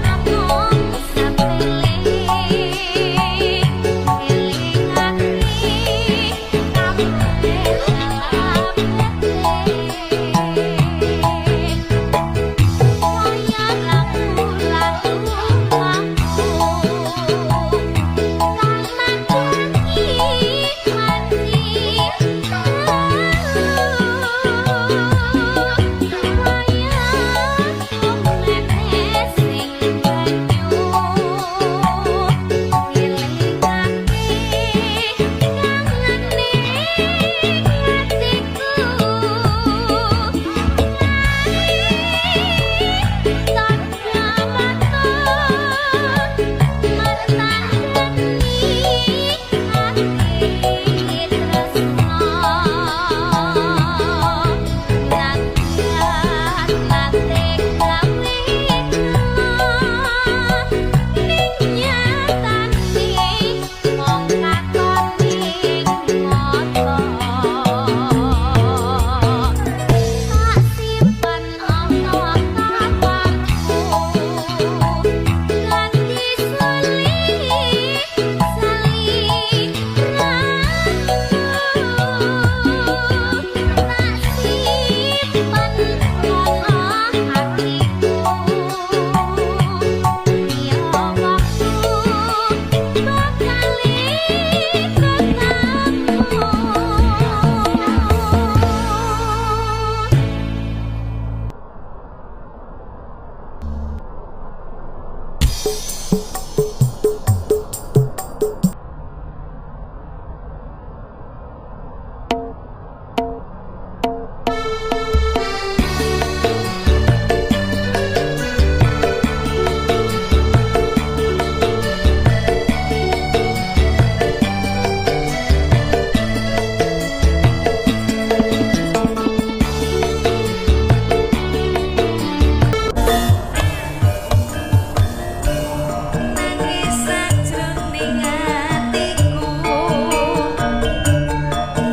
Namung sepele elingake kabeh salabete kaya lagu-lagu mampu kang nadani ati kaya netes ing banyu ngelingake kangene atiku. Tanda mata martandani ati tresno nadyan nate gawe ning nyatane mung katon ing mata tak simpen ana kamarku ganti saliramu tak simpen ana atiku ya waktu bakal ketemu. Nangis sajroning atiku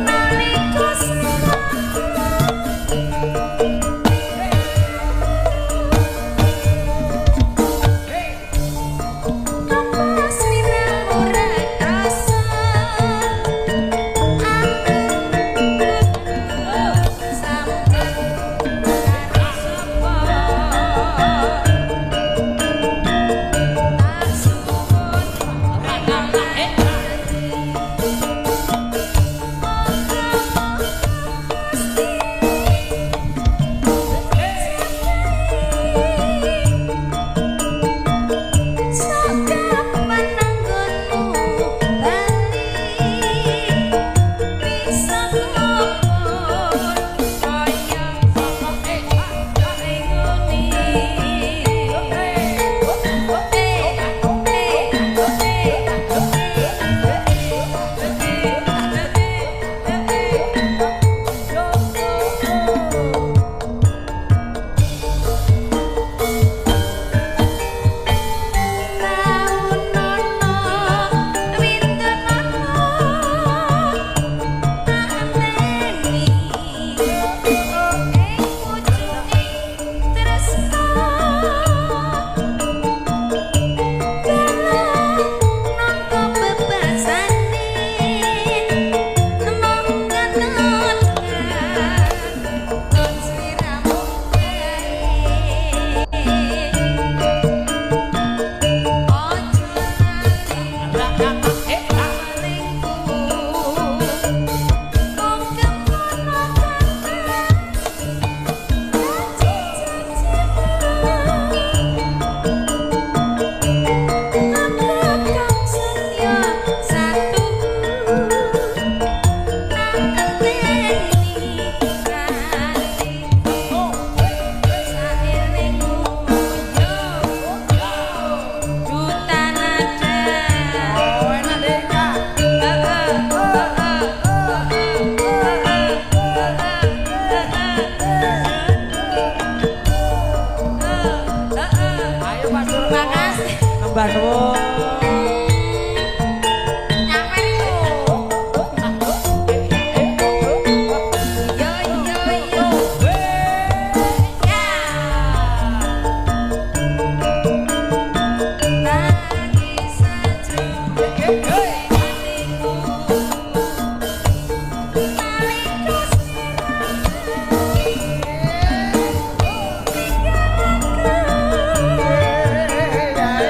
nalika apa sliramu ra krasa aku sampeyan karo sapa tak suwun. Kapan anggonmu bali bisa ngomong kaya ngene. Taunono wintonono tak enteni ing pucuking tresna bala nangka bebasane mung ketut sliramu bae. Ojo lali malingku kok kemono kakang setya satuhu tak enteni nganti saelingmu yo duta nada. Oh, enak deh, Kak. Ayo, Pak Surko. Makasih. Nembah nuwun. Nyamper itu. Yo yo yo. Ya.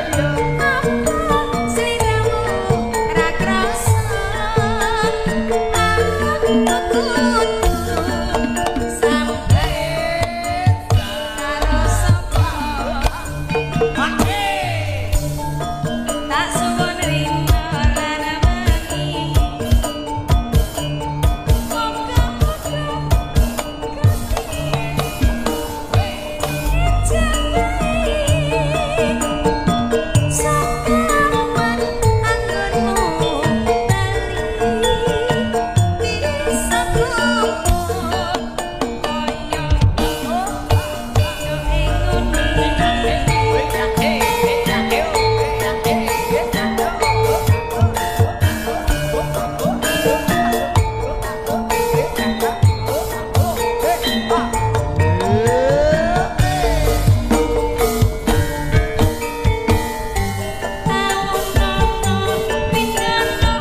Apa sliramu ra krasa? Aku kudu sambat karo sapa? Tak suwun rina lan wengi. Muga-muga Gusti ngejabahi sakapan anggonmu bali bisa kumpul kaya yo ing ngene. Taun nono pindano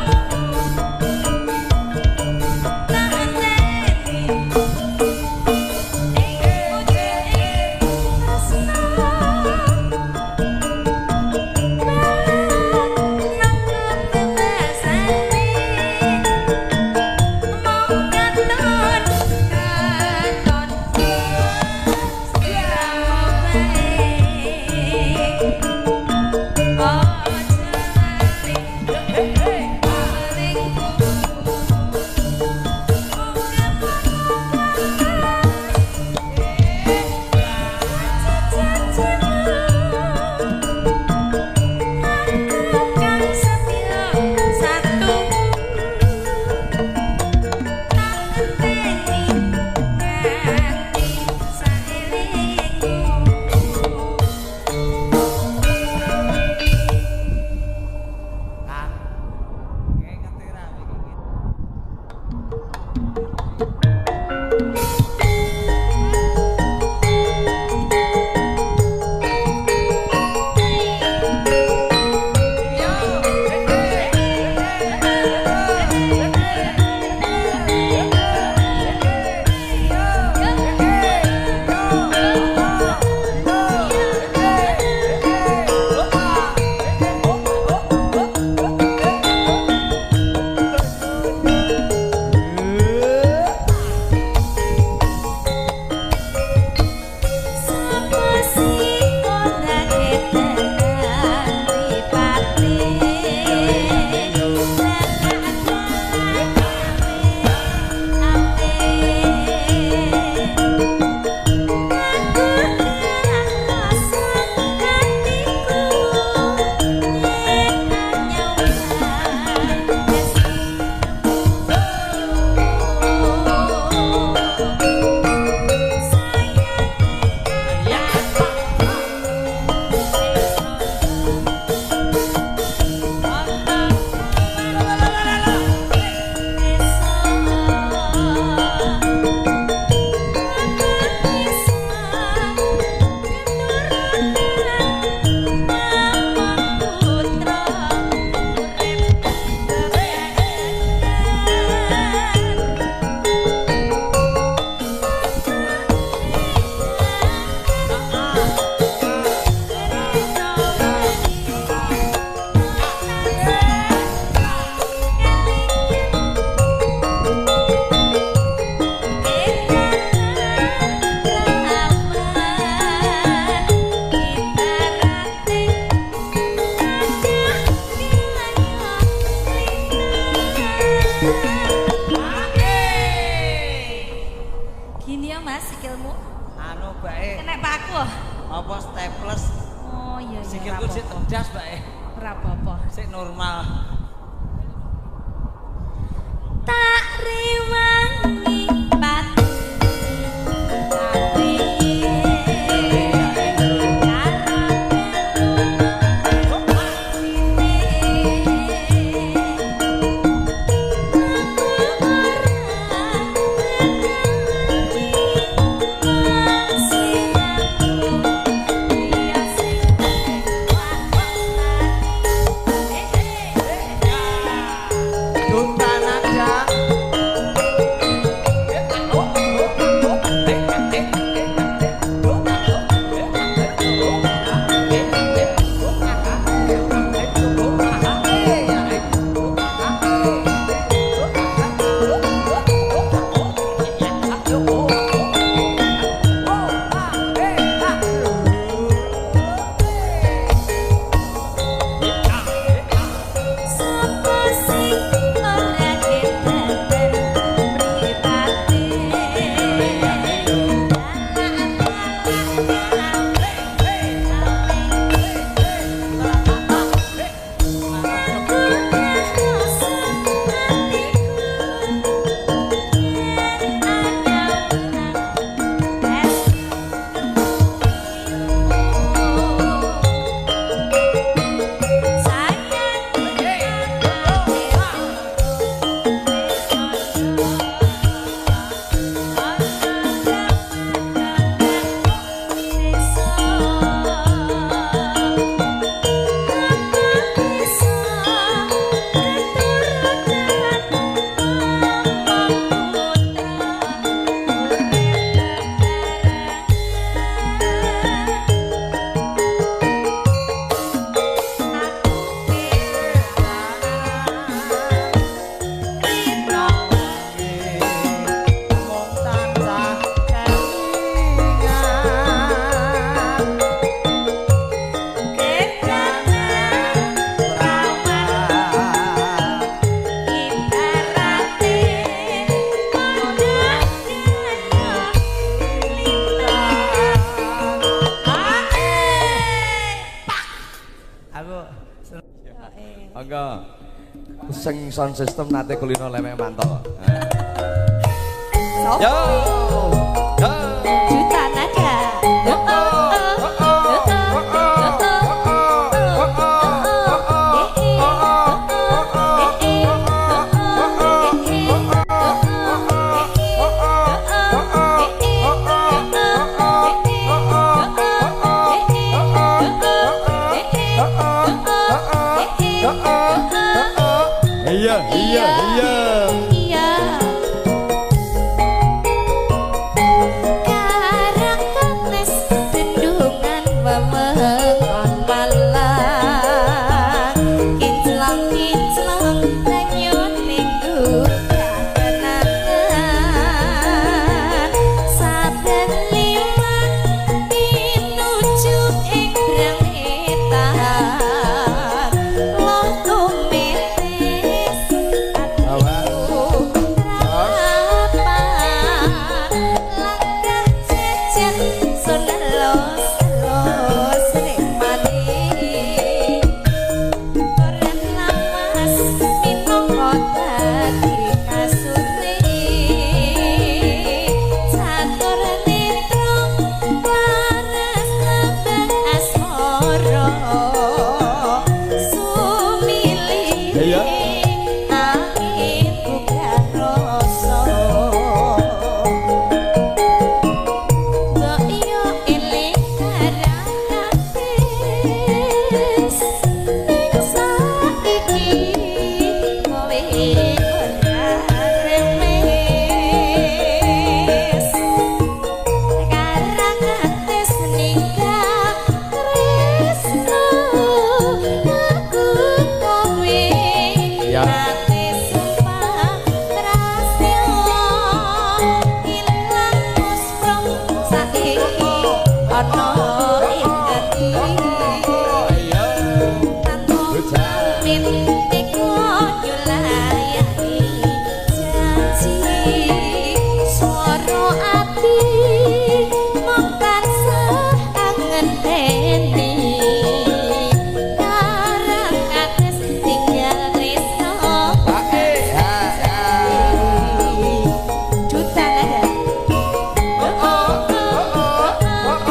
tak enteni ing ujunge tresno nanggo bebasane mung katon katon sliramu bae. Aja lali elingku. Muga-muga cita-citamu aku kang setya satu tak enteni nganti saelingku. Kang. Kayak ngerti ra iki. Sapa sing ora ketenan mripate aku rasa hatiku yen nyawa Gini ya Mas sikilmu. Anu bae. Kena paku. Apa staples? Oh iya iya. Sikilku sik tedas bae. Ora apa-apa. Sik normal. Tak rewangi pati Duta nada. Aku Monggo. Sing sound system nate kulino lemek mantol. Sopo? Yo. Yo. Juta nada. Oh, oh, oh, oh, Iya, iya, iya. Iya. Karang kemes bendungan wewengkon Malang. Kinclong-kinclong banyu ning kenangan. Saben liwat pinuju ing Brangwetan. Loh tumitis atiku rapan. Langkah jejer sonelos los nikmati. Koran lawas minangka dadi kasuri. Catur netra laras lambang asmara. Sumilih Iya. angin buka rasa. Mbok yo eling karang kates ning saiki kowe ora remes. Karang ates ninggal tresno aku kowe Ya. nate sumpah prasetyo ilang muspro saiki ana ing ati. Iya. Tanpa pamit teko nyulayani janji swara ati mung tansah angenteni. Karang ates tinggal tresno juta nada. Oh, oh, oh, oh, oh,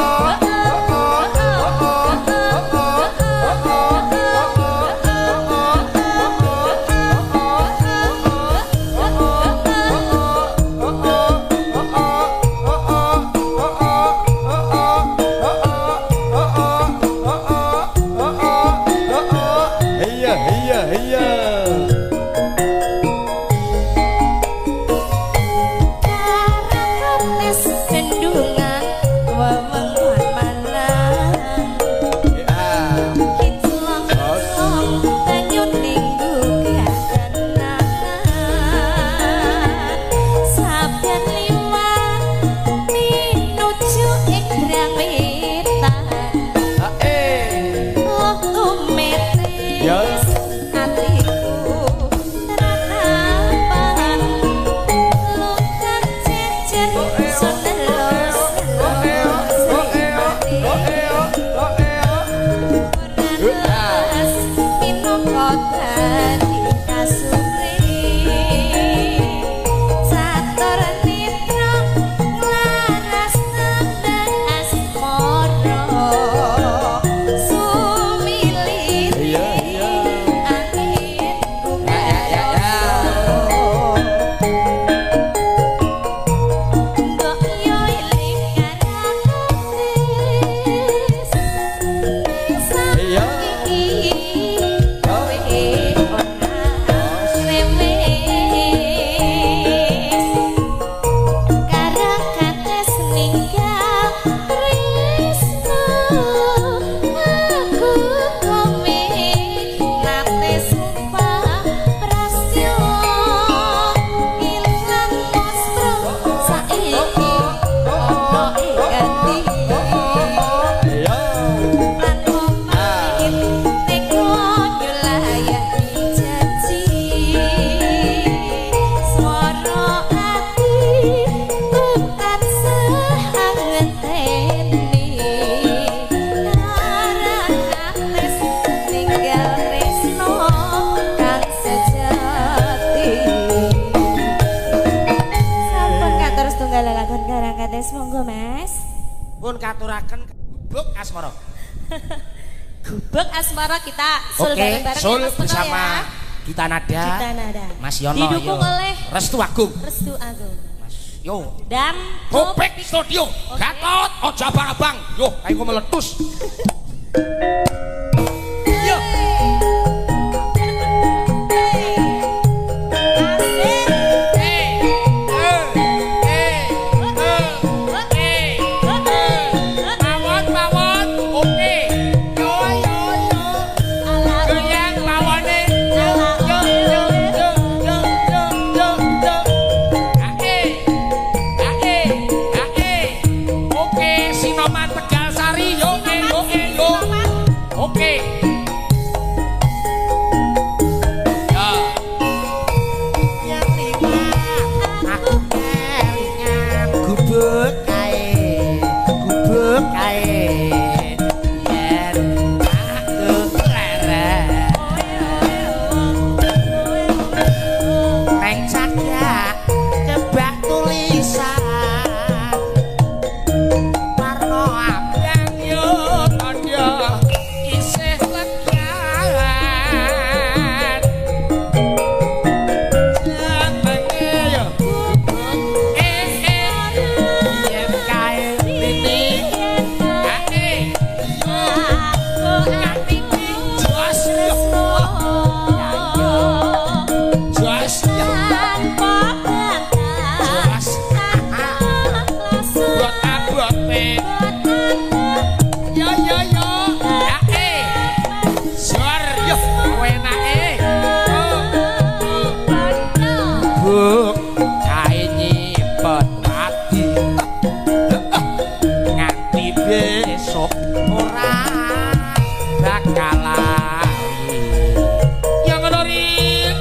Iya, iya, iya. Karang ates bendungan wewengkon Malang. Ya. Kinclong-kinclong banyu ning kenangan. Saben liwat pinuju ing Brangwetan. Eh. Loh tumitis Ya. atiku tratapan. Luka jejer sonelos los nikmati. Ora minangka dadi kasuri. Catur nitra nglaras tembang asmara. Sumiliri Iya, iya. monggo Mas. Pun katuraken Gubuk Asmara. Gubuk Asmara kita sul Oke, bareng-bareng sul ya, Mas Peno bersama ya. Duta Nada. Duta Nada. Mas Yono. Didukung yo. oleh Restu Agung. Restu Agung. Mas yo. Dan Topik Studio. Gatot ojo abang-abang. Yo, ayo kok meletus. Yo. Mawon, mawon. Oke. Yo yo yo. Goyang mawone. Yo yo yo yo yo yo yo. Ae. Ae. Ae. Oke, Sinoman Tegal Sari. Yo yo yo. Oke. Ya. Aku kelingan gubuk kae, gubuk kae. Yen aku leren neng cagak kebak tulisan warna Abang yo tandha isih legan. Jenenge yo eh eh yen kae Titi ae jos yo jos yo jos buat abote yo yo yo ae jor yo enake gubuk kae nyimpen ati nganti besok ora bakal lali ya ngono Rin.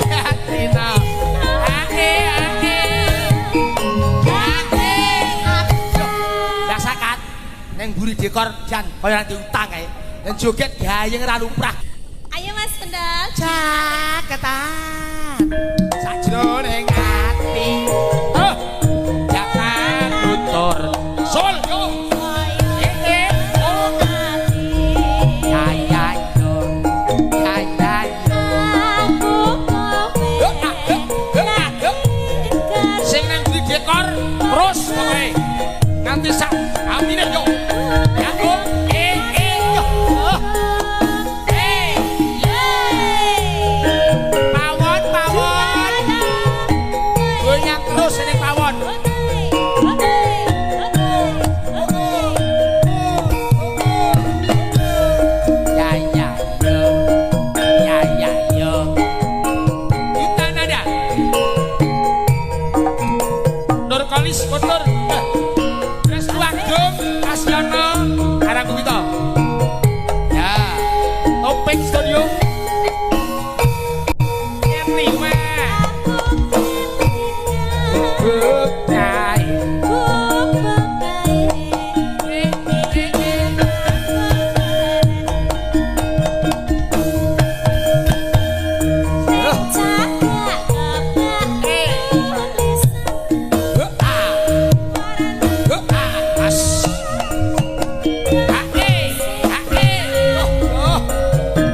Katrina ae ae ae Dasakat neng mburi dekor jan kaya nanti utang kae. Yen joget gayeng ra lumrah. Ayo Mas Kendal. Caketan sajroning ati. Oh, jangan tutur sol yo eh eh oh Ya ya yo. Ya ya yo. Yo, ah, yo, yo, ah, yo. Sing nang mburi dekor terus pokoke nganti sak amine yo ya oh eh eh yo eh pawon pawon goyang terus ning pawon Ya ya yo. Ya ya yo. Kita nada Nurkolis Kontur Restu Agung Asyono Karangguwito ya Topik Studio Yang lima Gubuk kae Eh, eh, eh. Huh, ah. Huh, ah. As. Ah, eh. Ah, eh. Oh, oh.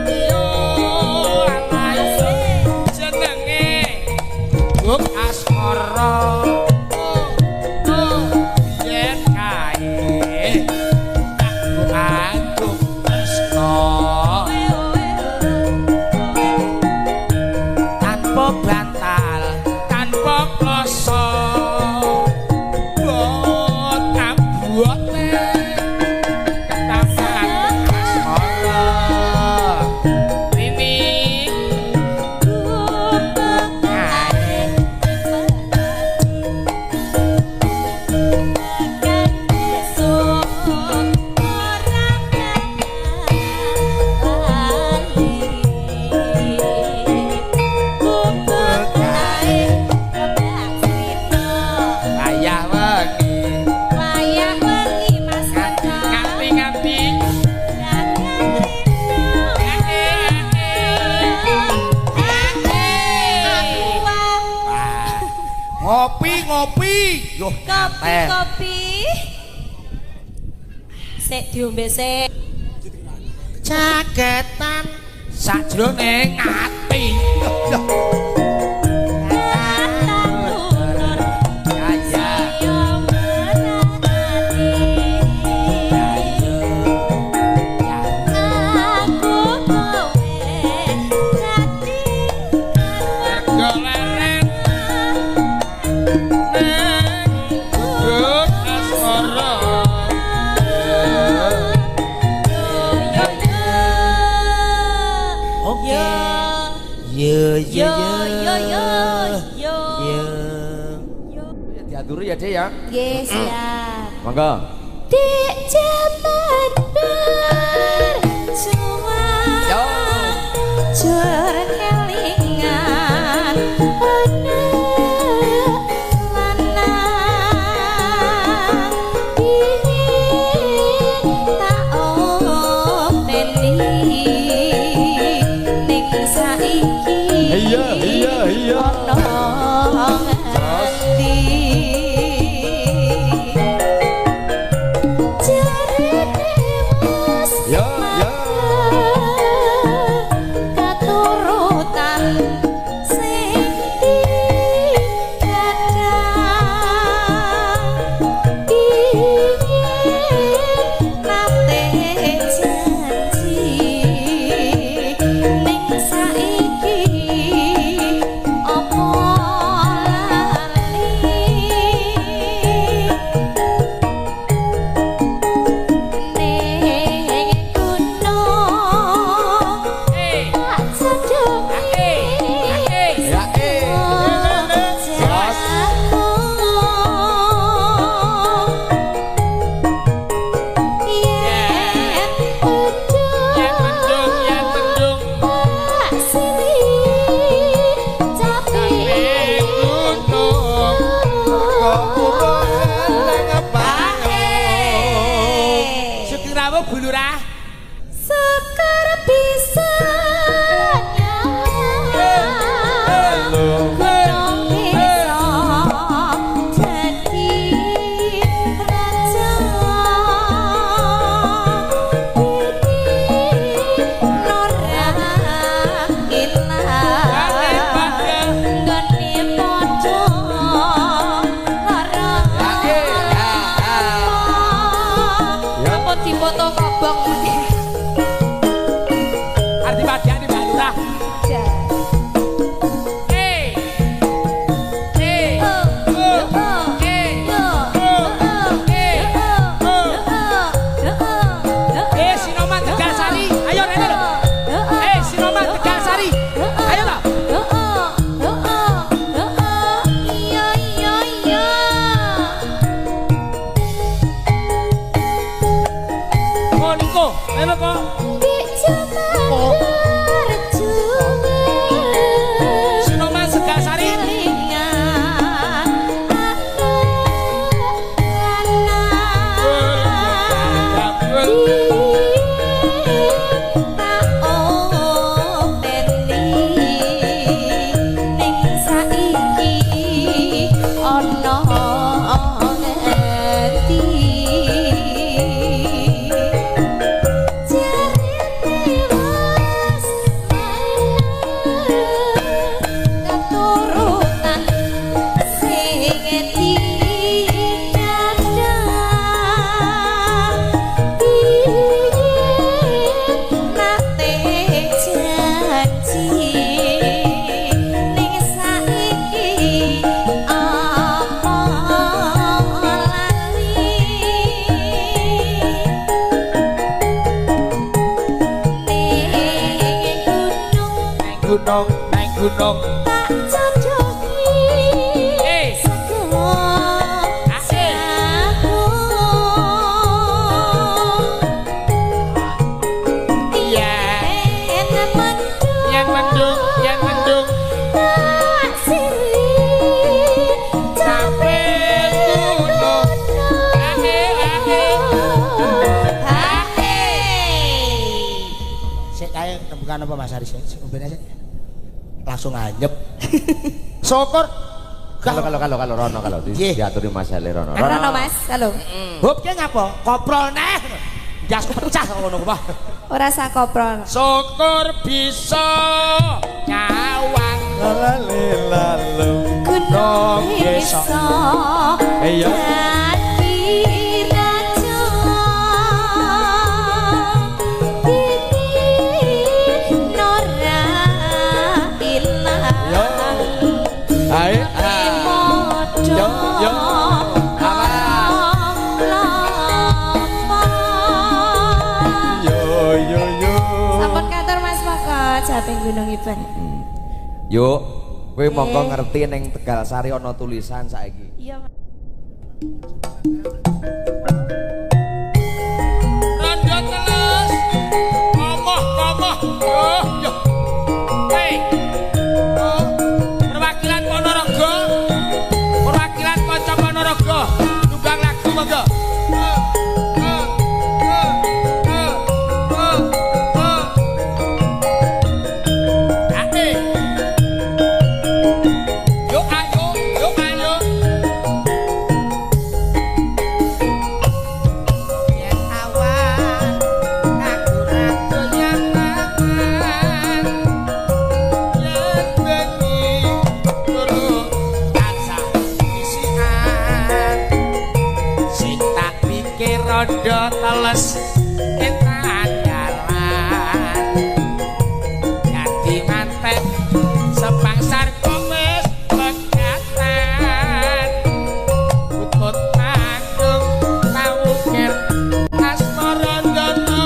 Yo, alay. Jenenge Gubuk Asmara. Oh, oh. Yen kae aku agung tresna. Tanpa bantal. Tanpa kloso bot abote ketapan asmara ini Gubuk Ngopi ngopi. Yo Kopi kopi. Sik diombe sik. Caketan sajroning ati. Diaturi ya, Dek ya. Nggih, siap. Monggo. Dek jaman berjuang. Yo. Jur kelingan anak lanang ingin tak openi ning saiki. Iya, iya, iya. Ono ngerti. Jarene wis Ya, ya. Keturutan sing digadang ingin nate janji ning saiki opo lali ning gunung tak cedhaki Ya, eh. Yen mendung, yen mendung. Sugeng rawuh Bu Lurah. Sekar bisa nyawang Gunung bisa jadi raja Ini ora ilang Nggone padha lara. Apa dipoto kobong? Arti padiane Mbak Lurah. Eh. Eh. Eh Sinoman Tegalsari, ayo rene lho. Eh Sinoman Tegalsari, ayo lho. Iya iya iya. Oh Niko, ayo kok. Di jaman berjuang. Sinoman Tegalsari. Kelingan anak lanang. Tak openi ning saiki ana ngerti jarene wis keturutan sing digadang ingin nate janji ning saiki apa lali ning gunung Neng gunung, neng gunung. tak cocok Eh. sego jagung Iya. yen mendung Yen mendung, yen mendung. tak siri Sampai gunung. Ahe, ahe. Ahe. Sik kae rembukan apa Mas Aris? Sik ombene sik. Langsung anyep. Syukur Kalau Rono kalau diaturi Mas Hele Rono. Rono Mas, halo. Hop ki ngapa? Koprol neh. Ndasku pecah kok ngono ku, Pak. Ora sak koprol. Syukur bisa nyawang Lalalu. Gunung desa. iso. Iya. Dadi raja. Iki ora ilang. Yo. Ayo. Yo, yo. Yo yo yo. Sampun kantor Mas Moko, Japing Gunung Iban. Yuk, kowe mongko ngerti ning Tegalsari ana tulisan saiki. Iya, Mas. Rondo teles. Komoh-komoh. Yo yo. Hei. Oh, perwakilan Ponorogo. Perwakilan kanca Ponorogo. Tunggang lagu monggo. Ate. Yo ayo, yo ayo. Yen awan aku ratu nyaman. Yen bengi turu tansah isian. Sing tak pikir rada teles etan dalan. Dadi manten sepangsar wis pegatan. Butut panggung kawukir asmara ndana.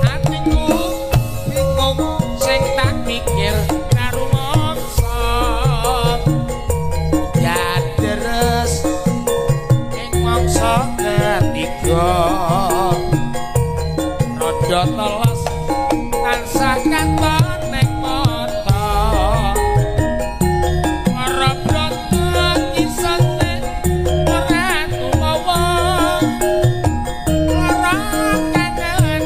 Atiku bingung sing tak pikir karo mangsa. Udan deres ing mangsa ketiga. Rada teles tansah katon ning mata. Para brata isane ora tumawa. Lara kangen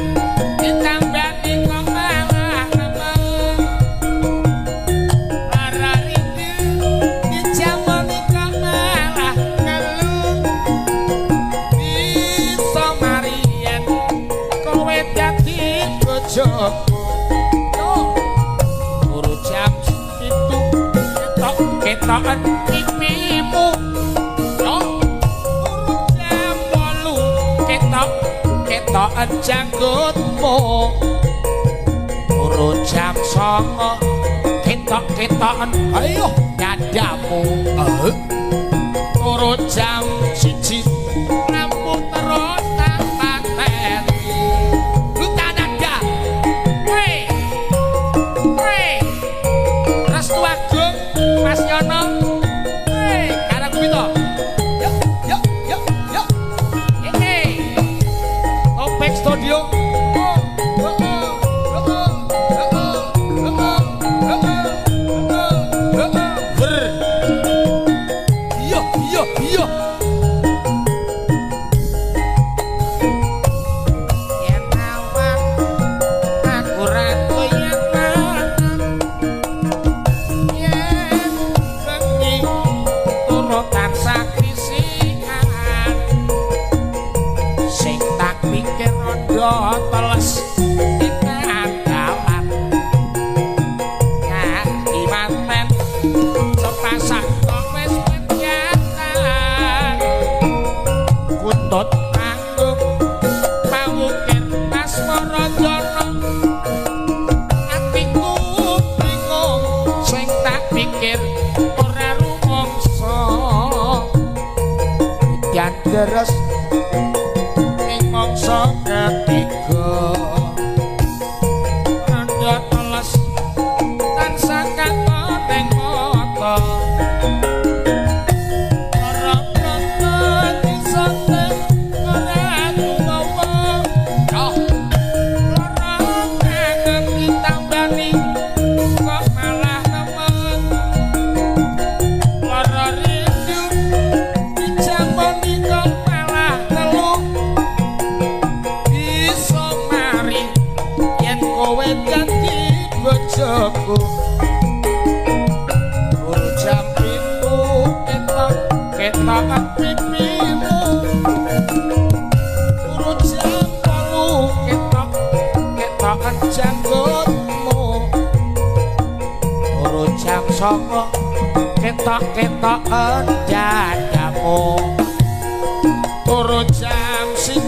ditambani kok malah nemen. Lara rindu dijamoni kok malah ngeluh. Bisa marian kowe dadi bojoku. Yo turu jam 7 ketok ketoken pipimu. Yo turu jam 8 ketok ketoken janggutmu. Turu jam 9 ketok ketoken ayo dadamu. Turu jam 1 lampu terus tak pateni. Duta nada. Hei. Hei. Restu Agung Mas Yono. Hei, karo Gumito. Yo yo yo yo. Hei. Topeng Studio. Oh, oh, oh, oh, oh, oh, oh, oh, oh, oh, oh. Ber. Yo yo yo. Yen awan aku ratu yen malam. Yen bengi turu tansah krisikan. Sing tak pikir rada teles tekan dalan. Ngati manten sepasak kok wis pegatan. Kutut panggung pawukir asmara jana. Atiku bingung sing tak pikir ora rumangsa. Udan deres ing mangsa ketiga. Rada teles tansah katon ing mata. Ora brata disate ora tumawa. Yo lara kangen ditambani kok malah nemen. Lara rindu dijamoni kok malah ketokan pipimu. Turu jam 8 ketok ketokan janggutmu. Turu jam 9 ketok ketokan dadamu. Turu jam 1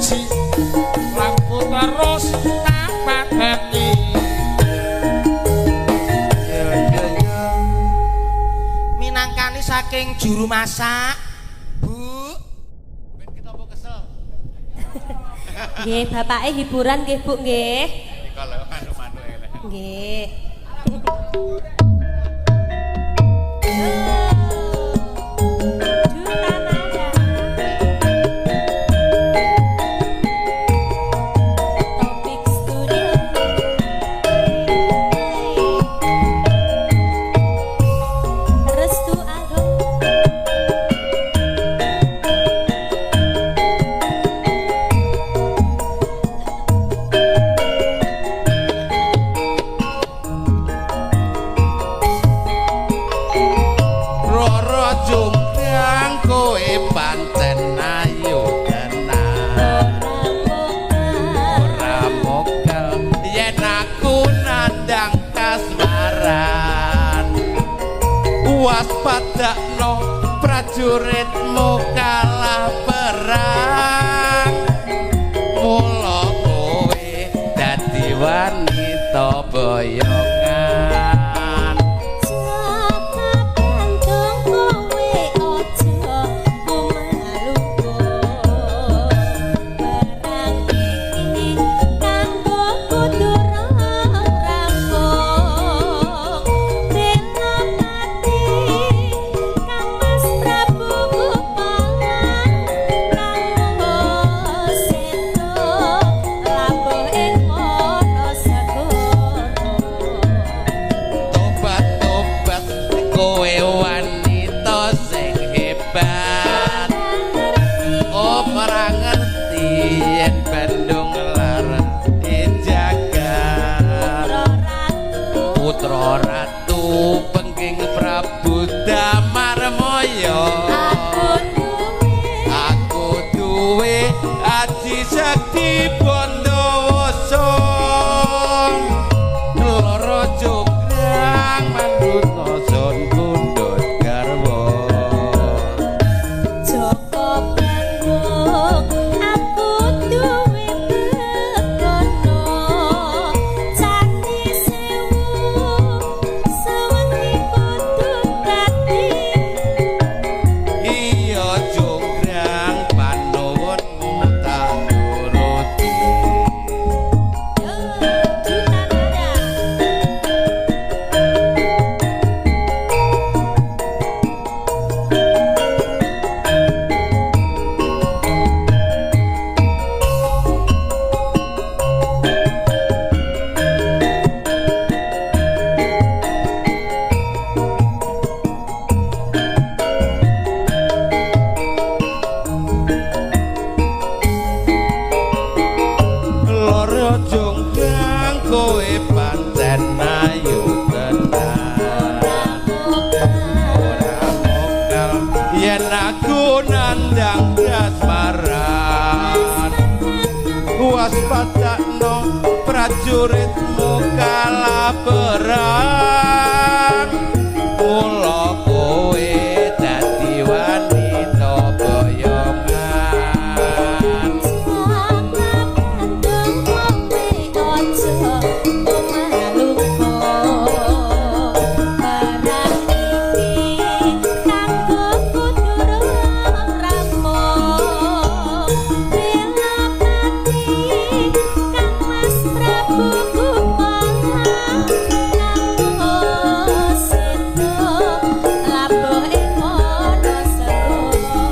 lampu terus tak pateni. Minangkani saking juru masak, Bu. Ben ketopo kesel. Nggih, bapake hiburan nggih, Bu nggih. Kalau anu-anu elek. Nggih. Duta Nada. Topik Studio. Restu Agung. Roro jonggrang kowe pancen ayu tenan. Ora mokel yen aku nandang kasmaran. Waspadakno prajuritmu kalah perang. Mula kowe dadi wanita boyongan. Jaka Bandung kowe aja kumaluko. Barang iki kanggo kudu rampung. Senopati Kang Mas Prabu Gupalan kanggo seto labuh ing Wonosegoro. Tobat-tobat kowe wanita sing hebat. Oh, ora ngerti yen Bandung larang jagat. Putra Ratu Pengging Prabu Damarmaya. Aku duwe aji sakti Bondowoso. Loro jonggrang mandut son pundhut garwa. Joko Bandung aku duwe begono. Candi Sewu sewengi kudu dadi. Iya jonggrang panuwunmu tak turuti. Duta Nada. Loro jonggrang kowe pancen ayu tenan. Ora mokal yen aku nandang kasmaran. Waspadakno prajuritmu kalah perang. Mula kowe dadi wanita boyongan. Jaka Bandung kowe aja kumaluko. Barang iki kanggo kudu rampung. Belapati Kang Mas Prabu Gupalan kanggo seto labuh ing Wonosegoro.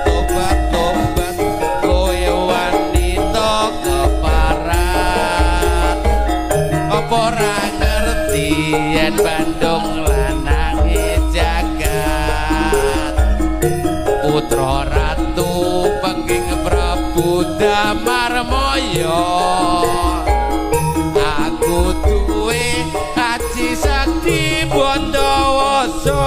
Tobat-tobat kowe wanita keparat. Apa ora ngerti yen Bandung lanange jagat. Putra Ratu Pengging Prabu Damarmaya. Aku duwe aji sakti Bondowoso.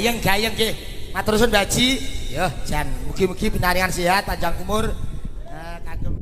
Gayeng-gayeng nggih. Matur suwun Mbah Haji. Yo jan mugi-mugi pinaringan sehat, panjang umur. Kagem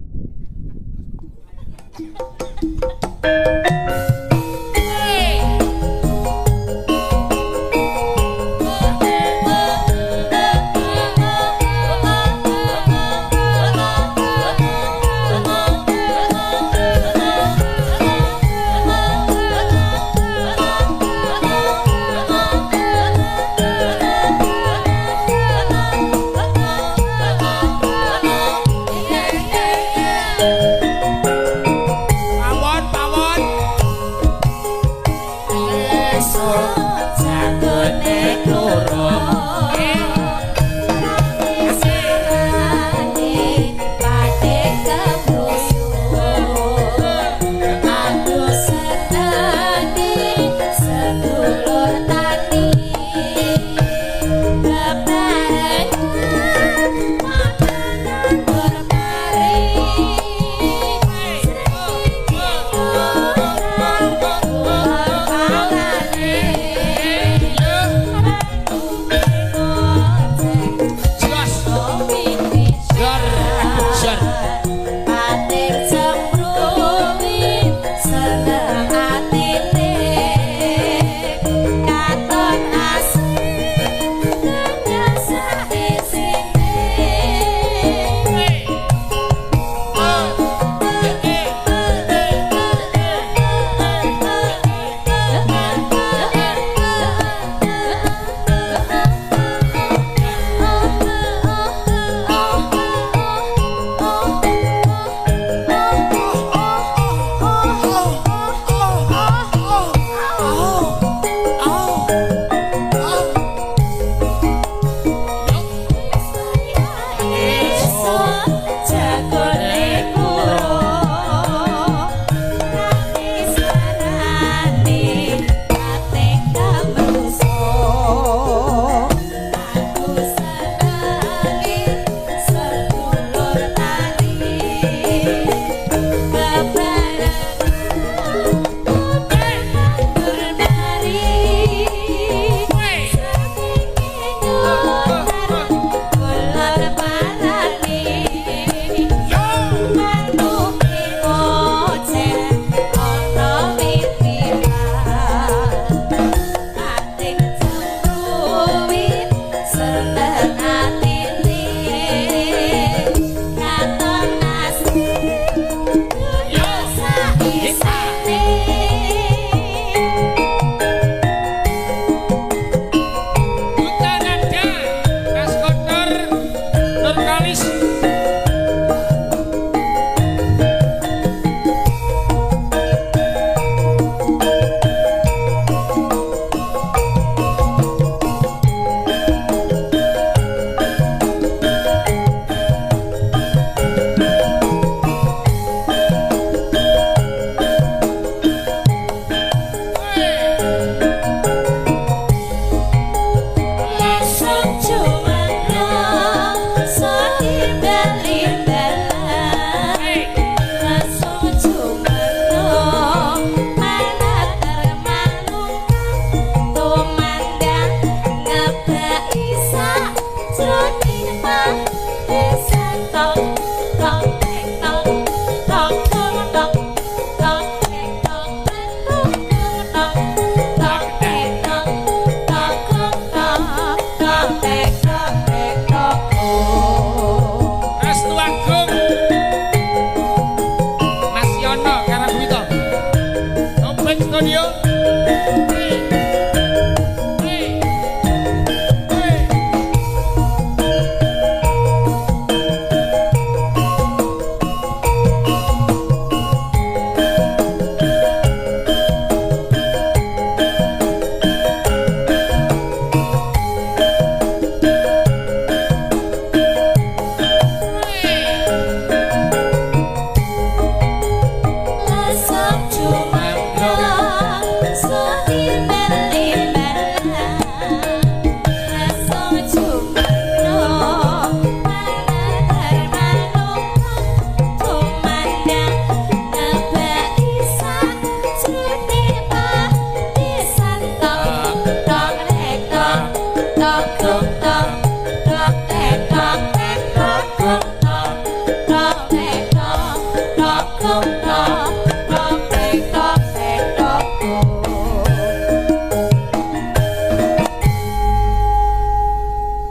Cuma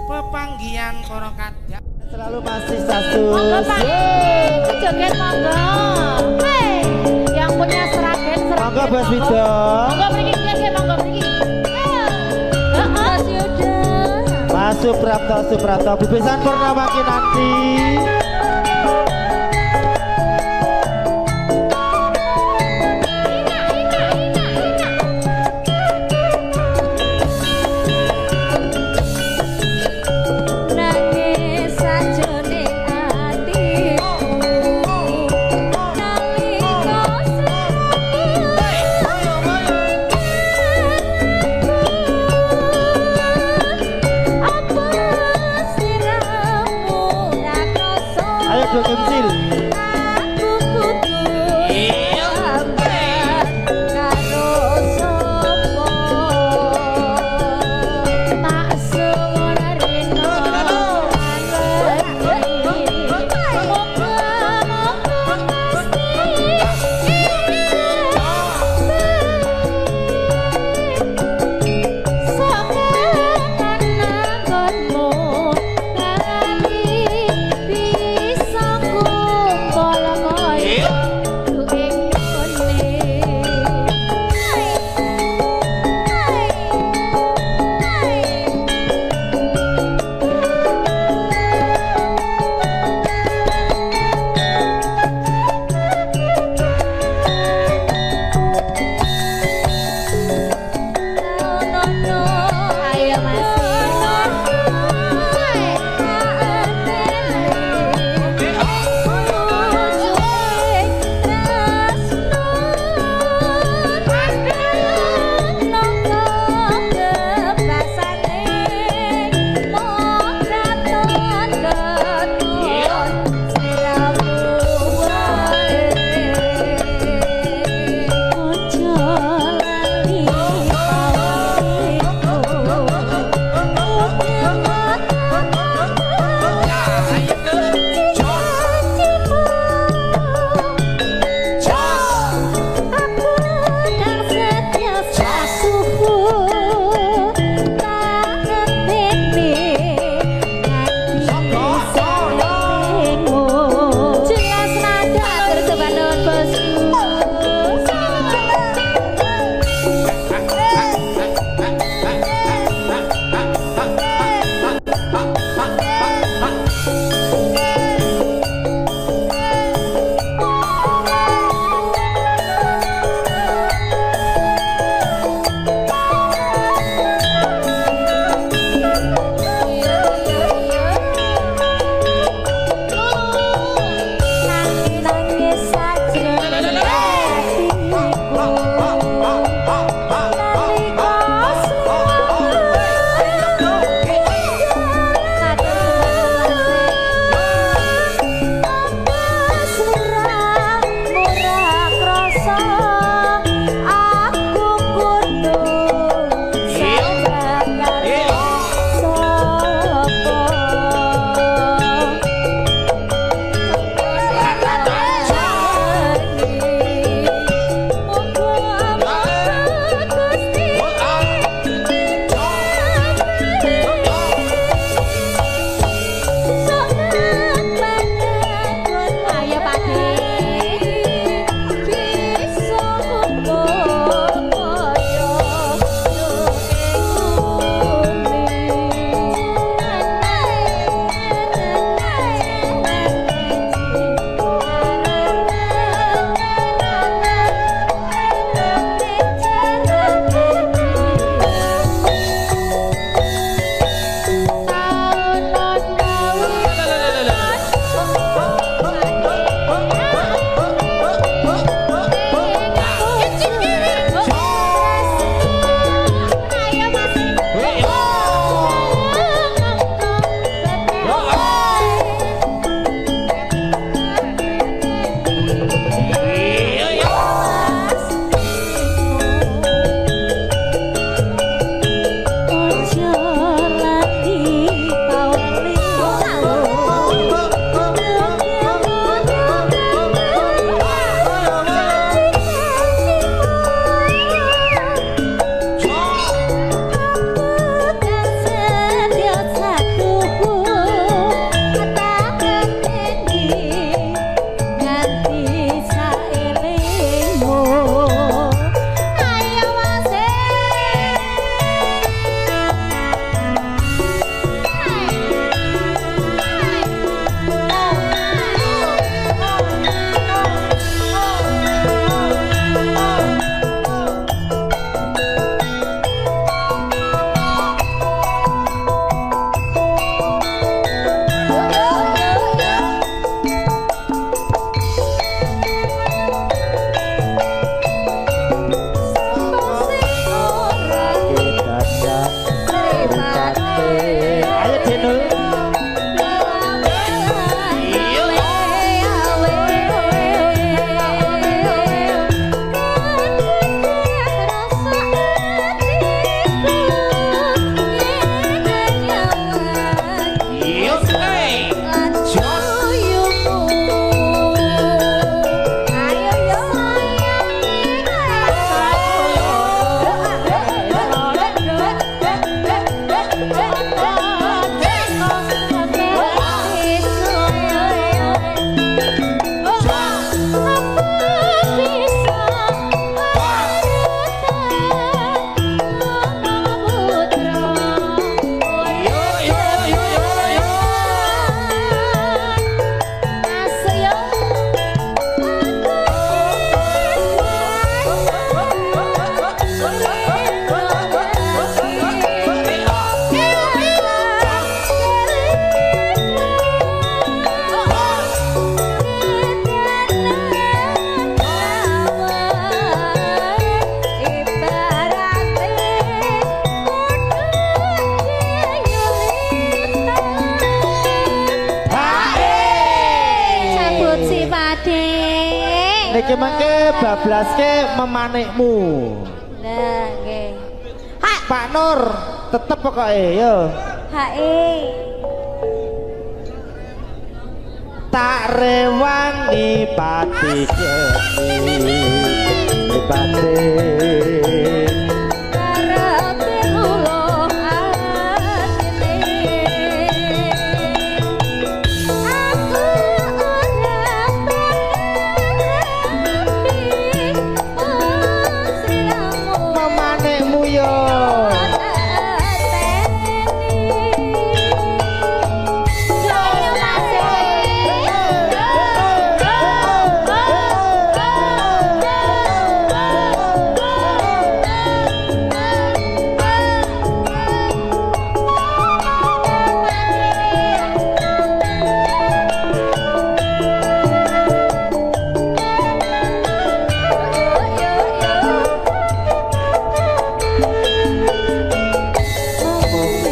Pepanggihan para kadang. Selalu masih satu. Monggo Pak, joget monggo. Hey, yang punya seragen seragen. Monggo Bos Wido. Monggo mriki nggih, monggo mriki. Mas Yuda. Mas Suprapto Suprapto Bubesan Purnama Kinanti. Nangis sajroning atiku nalika apa sliramu ra krasa. Ayo do kecil. Aku kudu sambat karo sapa, tak suwun rino muga-muga pasti sokan nanggonmu lali bisa kumpul kaya ing ngene. Ayo Mas. Jelas nada tersebanun bosku. Nangis sajroning atiku nalika sliramu ra krasa aku kudu sambat karo sapa. Ayo Pak. Niki mangke bablaske memanikmu. Lah nggih. Hak Pak Nur tetep pokoke yo. Hae. Tak rewangi pati geni pati karepe luluh atine aku ora pengen sliramu memanikmu yo.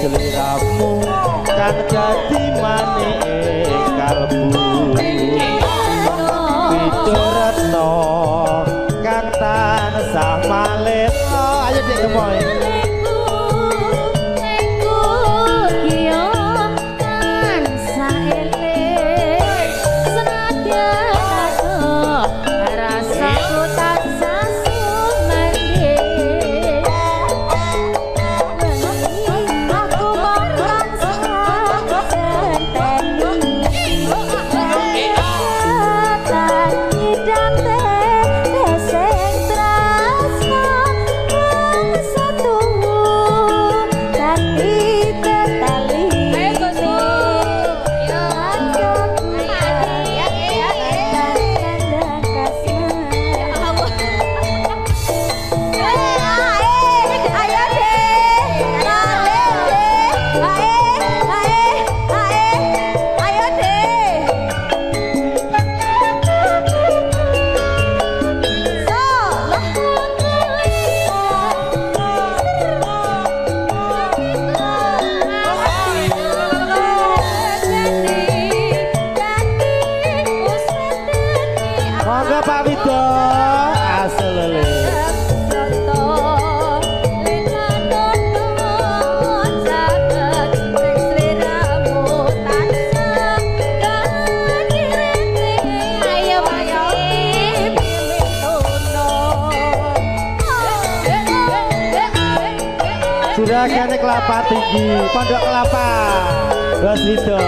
Sliramu kang dadi manike kalbu Widuretno kang tansah malela. Ayo Dik Gemoy. Monggo Pak Wido aselele. Juragane Kelapa Tinggi, Pondok Kelapa, Bos Wido.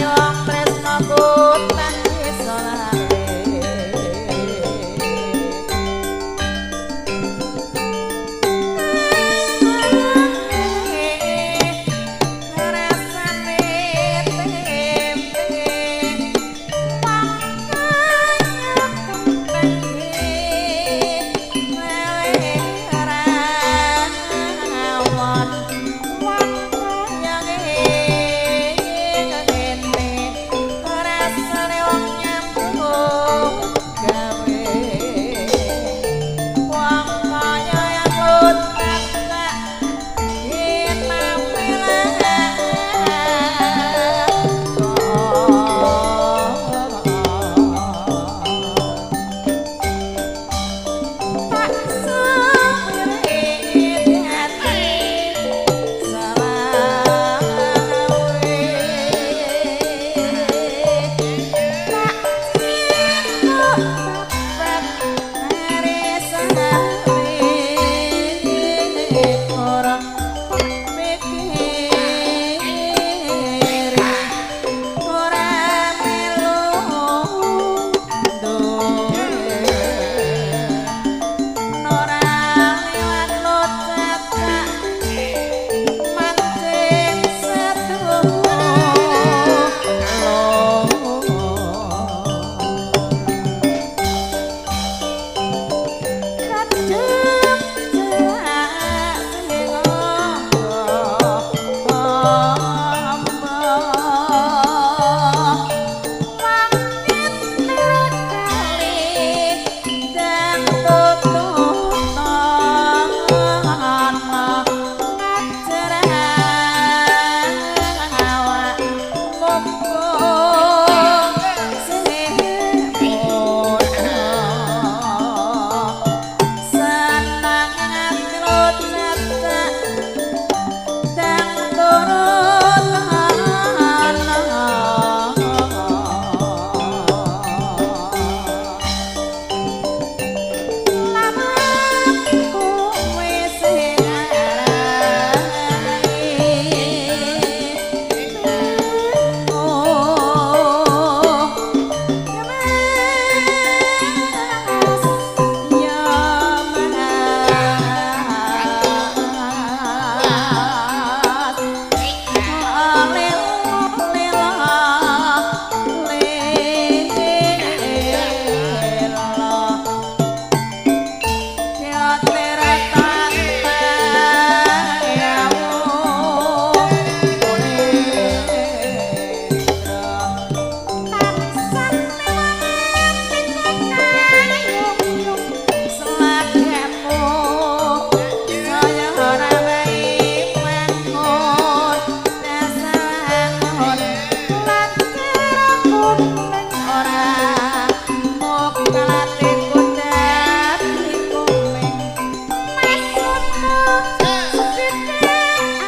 Tanjung tresnoku.